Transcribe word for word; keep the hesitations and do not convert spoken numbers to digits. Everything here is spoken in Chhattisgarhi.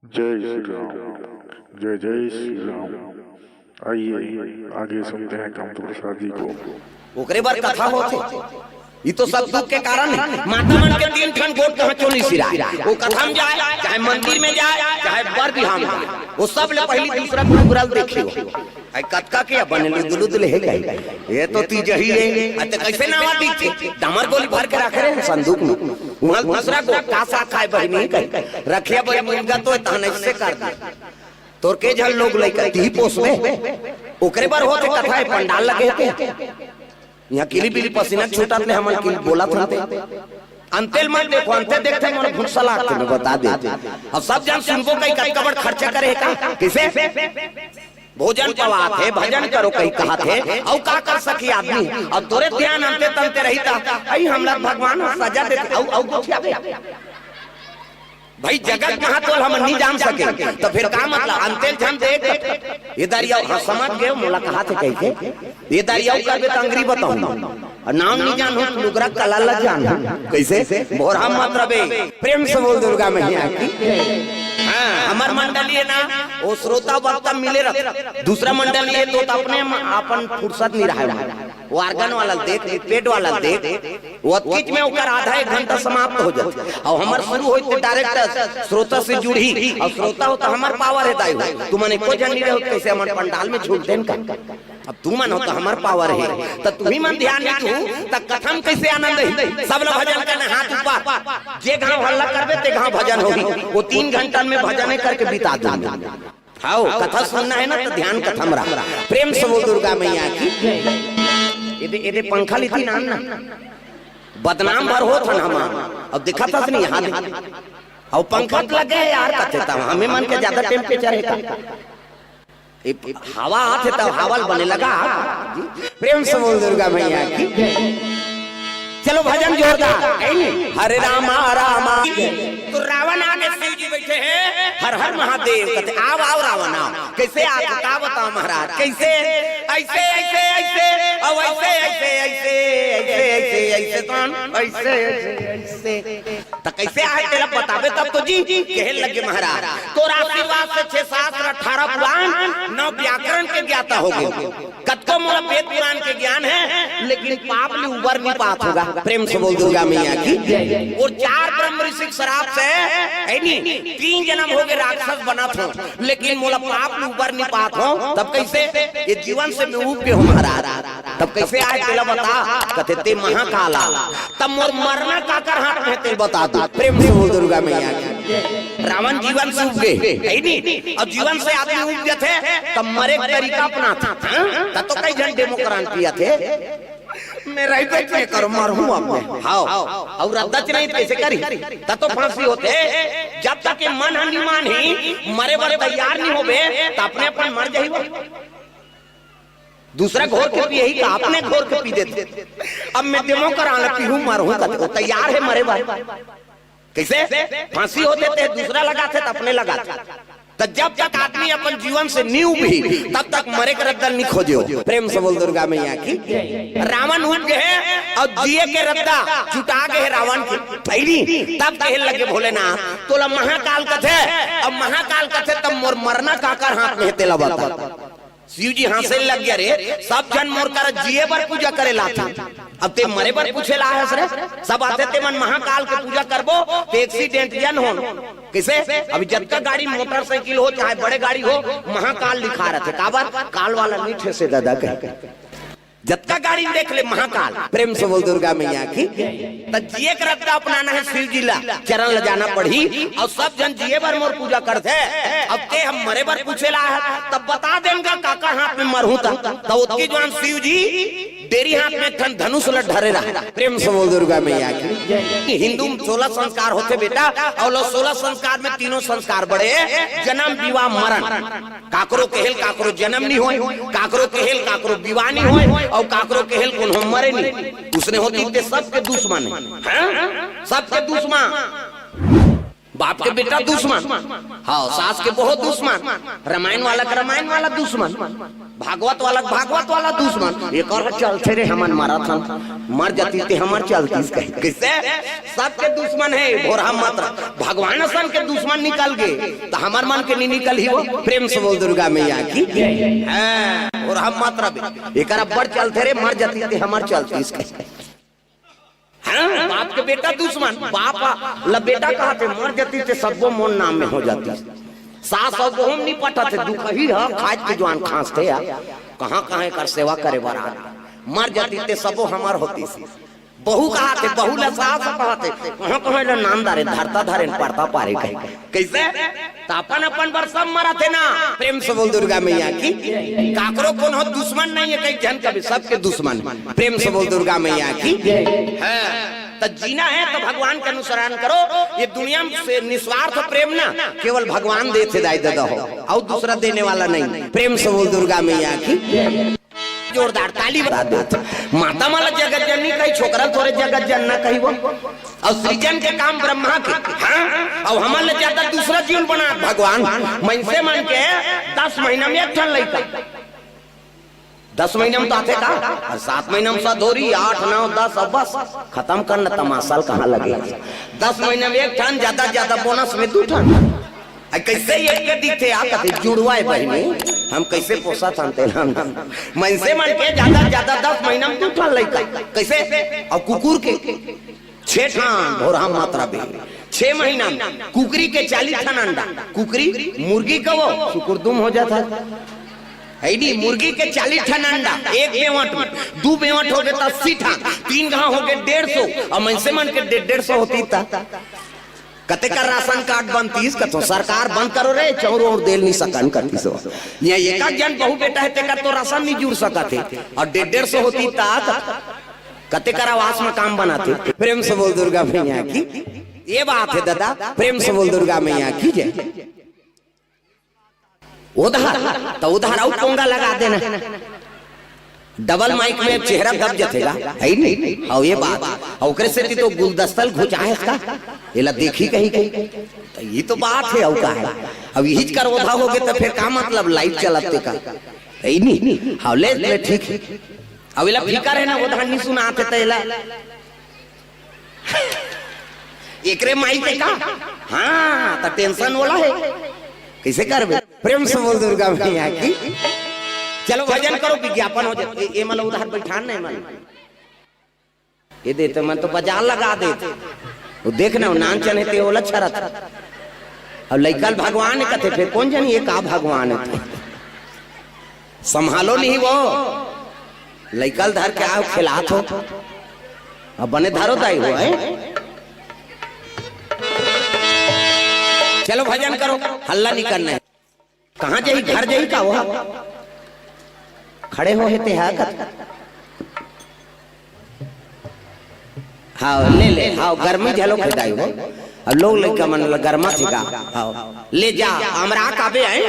जय श्री राम। जय जय श्री राम। आइए, आगे सुनते हैं कामदेव प्रसाद जी को। ओकरे बर कथा होथे। ये तो सब दुख के कारण है। माता मन के तीन ठन गोठ कहाँ क्यों नहीं सिराय? वो कथा में जाए, चाहे मंदिर में जाए, चाहे बर बिहाव में जाए, वो सब ले पहली दूसरा कुकुरल देखे हो। आई कतका के बने लुदुलुद ले है कही। ये तो तीज ही है। अते कैसे नावा दीथे? डामर गोली भर के रखे रहे संदूक में। वहाँ दूसरा गोठ का साग खाए बहिनी कही। रखिया बड़ी मुनगा तो तहन ऐसे कर दे। तोर के झन लोग लइका तीही पोसबे? ओकरे बर होथे कथा, ए पंडाल लगे हे ते। यहाँ किली बिली पसीना छूटत ले हमन किली बोलत हन ते। अंतेल मत देखो, अंते देखते मन भुनसा लागथे, मैं बता दे। अब सब झन सुनबो कही कतका बड़ खर्चा करे हे का? किसे? भोजन पवात हे, भजन करो कही कहत हे, अउ का कर सकी आदमी? अब तोरे ध्यान अंते तंते रही ता, अई हमला भगवान सजा देथे, अउ, अउ गोठियाबे। भाई, जगत महत्व ल हमन नहीं जान सके, तो फिर का मतलब? अंतेल झन देख, ये दरिया, हाँ, समझ गए, मोला कहा थे कह के, ये दरिया करबे तो अंगरी बताऊं, और नाम नहीं जानू, लुगरा कला ला जानू। कैसे? मोर हम मत रबे। प्रेम से बोल दुर्गा मैया की। हाँ, हमर मंडली है ना, वो श्रोता वक्ता मिले रहते, दूसरा मंडली है तो, तो अपने म-, अपन फुर्सत नहीं रहा है। वो organ वाला देख, पेट वाला देख, वो अतकीच में ओकर आधा एक घंटा समाप्त हो जाथे। अउ हमर शुरू होई ते direct श्रोता से जुड़ही, अउ श्रोता हो तो हमर power हे दाई हो। तुमन एको झन नहीं रहो, कैसे हमर पंडाल में झूलते हैं का? अब तुमन हो तो हमर power हे, तो तुम्ही मन ध्यान नहीं दू, तो कथा में कैसे आनंद ही? सब लोग भजन करना, हाथ ऊपर, जे गांव हल्ला करबे ते गांव भजन होही। वो तीन घंटा में भजन करके बिता दूंगा। हाओ, कथा सुनना है ना, तो ध्यान कथा में रहा। प्रेम से बोल दुर्गा मैया की। एदे, एदे पंखा लेती नान ना, बदनाम भर होत हन हम। अब देखा था नहीं यहाँ दे। अब पंखा तो लगे है यार, कथे था, हमें मन के ज्यादा temperature है का? ए, हवा आथे तब हवा ल बने लगा। प्रेम से बोल दुर्गा मैया की। चलो भजन जोरदार। हरे रामा रामा। तो रावण आगे शिव जी बैठे हैं, हर हर महादेव कहते, "आव, आव रावण, आव।" कैसे आव? का बताओ महाराज, कैसे? ऐसे, ऐसे, ऐसे, अब ऐसे, ऐसे, ऐसे, ऐसे, ऐसे, ऐसे, कौन? ऐसे, ऐसे, ऐसे। त कैसे आए तेला बताबे तब तो जी। कहे लगे महाराज, तोर आशीर्वाद से छह शास्त्र, अठारह पुराण, नौ व्याकरण के ज्ञाता हो गए। कतको मोला वेद पुराण के ज्ञान है, लेकिन पाप ले उबर नहीं पात होगा। प्रेम से बोल दुर्गा मैया की। और चार ब्रह्म ऋषि के श्राप से, है नी, तीन जन्म हो गए राक्षस बनत हो, लेकिन मोला पाप ले उबर नहीं पात हो। तब कैसे? ये जीवन से मैं उब गए हूँ महाराज। तब कैसे आए तेला बता? कथे ते महाकाल आ। तब मोर मरना काकर हाथ में तेल बता दू। प्रेम से बोल दुर्गा मैया की। रावण जीवन से उब गए, है नी? और जीवन से आदमी उब जाथे, तब मरे के तरीका अपनाथे। हाँ? तब तो कई झन डेमो करान पिया थे। मैं रही बैठ के करो, मरहूँ अब मैं। हाओ। और रद्दा च नहीं कैसे करी? तब तो फांसी होथे। जब तक ये मन ह नहीं मानही, मरे बर तैयार नहीं होबे, तो अपने अपन मर जाही वो। दूसरा घोर के पियही का, अपने घोर के पी देथे। अब मैं डेमो करान ल पीहूँ, मरहूँ कथे, वो तैयार है मरे बर। कैसे? फांसी होथे ते दूसरा लगाथे त अपने लगाथे। त जब तक आदमी अपन जीवन से नहीं उबही, तब तक मरे के रद्दा नहीं खोजे हो। प्रेम से बोल दुर्गा मैया की। रावण उब गए और जिए के रद्दा जुटा गए रावण के थैली। तब कहे लगे भोलेनाथ, तोला महाकाल कथे, अब महाकाल कथे तब मोर मरना काकर हाथ में हे तेला बता। शिव जी हंसे लग गया, "रे, सब झन मोर करा जिए बर पूजा करे लाथे, अब ते मरे बर पूछे ला हस रे?" सब आथे, "ते मन महाकाल के पूजा करबो, ते accident झन होन।" कैसे? अभी जतका गाड़ी, मोटरसाइकिल हो चाहे बड़े गाड़ी हो, महाकाल लिखा रहथे। काबर? काल वाला नहीं ठेसे दादा कहे। जतका गाड़ी देख ले महाकाल। प्रेम से बोल दुर्गा मैया की। त जिए के रद्दा अपनाना है शिव जी ला, चरण ल जाना पड़ही। और सब झन जिए बर मोर पूजा करथे, अब ते हम मरे बर पूछे ला है, तब बता देन गा काकर हाथ में मरहूं त। त ओतकी जवान शिव जी डेरी हाथ में एक ठन धनुष ल धरे रहा। प्रेम से बोल दुर्गा मैया की। हिंदू में सोलह संस्कार होथे बेटा, और लो सोलह संस्कार में तीनों संस्कार बड़े, जन्म, विवाह, मरण। काकरो केहेल काकरो जन्म नहीं होय, काकरो केहेल काकरो विवाह नहीं होय, और काकरो केहेल कोनो मरे नहीं। उसने होती ते सबके दुश्मन है, हाँ? सबके दुश्मन। बाप के बेटा दुश्मन, हाँ, सास के बहुत दुश्मन, रामायण वाला के रामायण वाला दुश्मन, भागवत वाला के भागवत वाला दुश्मन। एकर चलते रे हमन मरत हन, मर जाती ते हमर चलतीस कहे। कैसे? सबके दुश्मन है, भोरहा मत रह। भगवान असन के दुश्मन निकल गे, त हमर मन के नहीं निकल ही वो। प्रेम से बोल दुर्गा मैया की। हाँ, भोरहा मत रह। एकर अब्बड़ चलते रे, मर जाती ते हमर चलतीस कहे। हाँ, बाप के बेटा दुश्मन, बाप ला बेटा कहाथे, मर जाती ते सबो मोर नाम में हो जाती। सास अउ बहू म नहीं पटत हे, दुखही ह, खाज के जुआन खांसथे या। कहाँ कहाँ एकर सेवा करे बर आ, मर जाती ते सबो हमर होती सी। बहू कहाथे, बहू ला सास कहाथे, कहाँ कहाँ ला नाम डारे, धरता धरे न पड़ता पारे कहे। कैसे? त अपन अपन बर सब मरत हे ना। प्रेम से बोल दुर्गा मैया की। काकरो कोनो दुश्मन नहीं है, कई झन कभी सबके दुश्मन। प्रेम से बोल दुर्गा मैया की। हाँ, त जीना है त भगवान के अनुसरण करो। ये दुनिया से निस्वार्थ प्रेम ना केवल भगवान देथे दाई ददा हो, अउ दूसरा देने वाला नहीं। प्रेम से बोल दुर्गा मैया की। जोरदार ताली बजा देत। माता मन ला जगत जननी कही, छोकरा थोरे जगत जनना कही वो। अउ सृजन के काम ब्रह्मा के, हाँ? अउ हमन ले ज्यादा दूसरा जीवन बना भगवान। मनसे मन के दस महीना में एक ठन लइका, दस महीना में तो आथे का, अउ सात महीना में सधौरी, आठ, नौ, दस, अब बस खतम करना, तमाशा ल कहाँ लगे। दस महीना में एक ठन, ज्यादा ज्यादा बोनस में दू ठन। अ, कैसे एक के दिखथे, आ कथे जुड़वा ए बहिनी, हम कैसे पोसत हन तेला। मनसे मन के ज्यादा ज्यादा दस महीना में दू ठन लइका। कैसे? अउ कुकुर के छे ठन, भोरहा मात्रा बे। छे महीना में कुकरी के चालीस ठन अंडा। कुकरी, मुर्गी कहो, सुकुरदुम हो जात हे। है नी, मुर्गी के चालीस ठन अंडा, एक बेवट में, दू बेवट होगे त अस्सी ठन, तीन घाव होगे डेढ़ सौ, अउ मनसे मन के डे-, डेढ़ सौ होती त कते कर राशन कार्ड बनतीस? कथो सरकार बंद करो रे, चाउर अउ देल नहीं सकन करतीस। यहाँ एक आध जन बहू बेटा है, तेकर तो राशन नहीं जुड़ सकत हे, अउ डेढ़ डेढ़ सौ होती त कते कर आवास में काम बनाते। प्रेम से बोल दुर्गा मैया की। ये बात है दादा, प्रेम से बोल दुर्गा मैया की जय। उधार, त उधार अउ पोंगा लगा देना। डबल माइक में चेहरा दब जथे गा, है नहीं? अउ ये बात, अउ ओकरे सेती तो गुलदस्ता ल घुचाए का, एला देखी कही कही। त ये तो बात है, अउ का है? अब यही कर ओधा होगे त फिर का मतलब लाइट चलत ते का? है नहीं? हाँ, ले, ले, ठीक है। अब एला फिकर है ना, ओधा नहीं सुनात हे त एला एकरे माई के का? हाँ, त टेंशन वाला है। कैसे करबे? प्रेम से बोल दुर्गा मैया की। चलो भजन करो, विज्ञापन हो जाए। ए, ए मन ल उधार बैठान नहीं मन। ये दे तो मन तो बाजार लगा दे। वो देख ना, वो नान चने ते ओला छरत। अउ लइका ल भगवान कथे, फिर कोन जनी ये का भगवान है? संभालो नहीं वो। लइका ल धर के आओ, खिलात हो। अब बने धरो दाई हो, हैं? चलो भजन करो, हल्ला नहीं करना है। कहाँ जाही, घर जाही का वो? खड़े हो हे ते हा कत। हाँ, ले ले, हाँ, गर्मी झलो खेदाई हो। अब लोग लइका मन ल गर्मा थे का? हाँ, ले जा, हमरा काबे आए।